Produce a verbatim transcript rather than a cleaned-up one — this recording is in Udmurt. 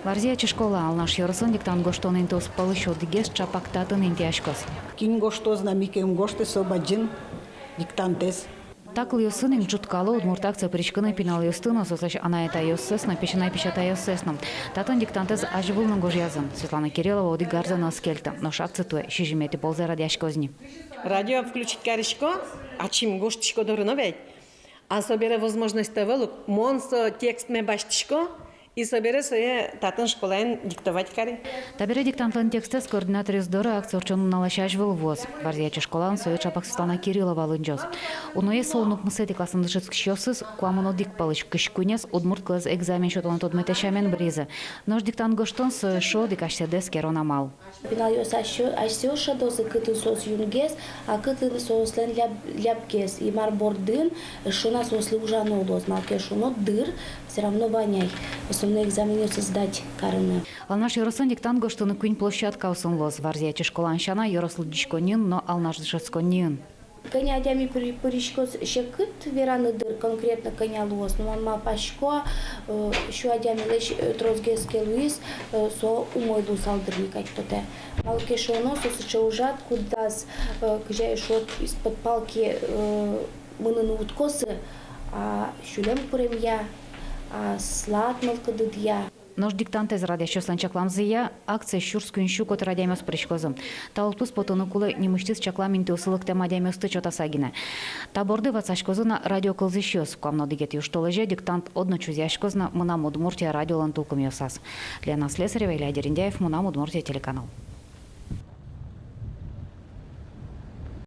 Варзи-Ятчи школа Алнаш ёросын диктант гожтон интыос пӧлысь одӥгез ӵапак татын интыяськоз. Кин гожтоз на, ми ке ум гожтэ, со бадӟым диктантэз. Та кылъёсын ик ӝуткало удмурт акцие пыриськыны пиналъёсты но, соослэсь анай-атайёссэс но, песянай-песятайёссэс но. Татын диктантэз азьвыл но гожъязы. Светлана Кириллова одӥг арзэ но ӧз кельты, нош акци туэ сизьыметӥ ползэ радъяськоз ни. Радио включить карисько, ачим гожтӥсько доры но ведь. А собере возможность ӧвӧл ук, мон со текстме басьтӥсько, и собере сое татын школаын диктовать кари. Табере диктантлэн текстэз координаторъёс доры акци ортчон нуналэсь азьвыл вуоз. Варзи-Ятчи школаын сое ӵапак Светлана Кириллова лыдӟоз. Уноез солэн укмысэтӥ классын дышетскисьёсыз куамын одӥг пӧлысь кызь куинез удмурт кылэз экзамен сётон тодметэ сямен быръизы. Нош диктант гожтон со эшшо одӥг асьсэды эскерон амал. Пиналъёс асьсэ, асьсэос шӧдозы, кытын соос юнгес, а кытын соослэн ляб-, лябгес. И мар бордын эшшо на соослы ужано луоз, малы ке шуоно дыр всё равно вань ай, основной экзаменъёсыз сдать карыны. Алнаш ёросын диктант гожтыны куинь площадкаосын луоз: Варзи-Ятчи школаын сяна, ёрос лыдӟиськонниын но Алнаш дышетсконниын. Кӧня адями пыри-, пыриськоз, секыт вераны дыр, конкретно кӧня луоз, но мон малпасько, э, сю адямилэсь, э, тросгес ке луиз, э, со умой луысал дыр, ми кадь потэ. Малы ке шуоно, со сыӵе ужрад, кудаз, э, кызьы ай шуод, из-под палки, э, мыныны уд косы, а сюлэм пыремъя, аслад мылкыдыдъя. Нош диктантэз радъясьёслэн чакламзыя, акцие сюрс куинь сю котыр адямиос пыриськозы. Та ултус потыны кулэ нимысьтыз чаклам интыосы лыктэм адямиосты чотаса гинэ. Та борды ватсаськозы на радио кылзӥсьёс. Куамын одӥгетӥ южтолэзе диктант одно чузъяськоз на «Мынам Удмуртия» радиолэн тулкымъёсаз. Лена Слесарева, Илья Дерендяев, «Мынам Удмуртия» телеканал.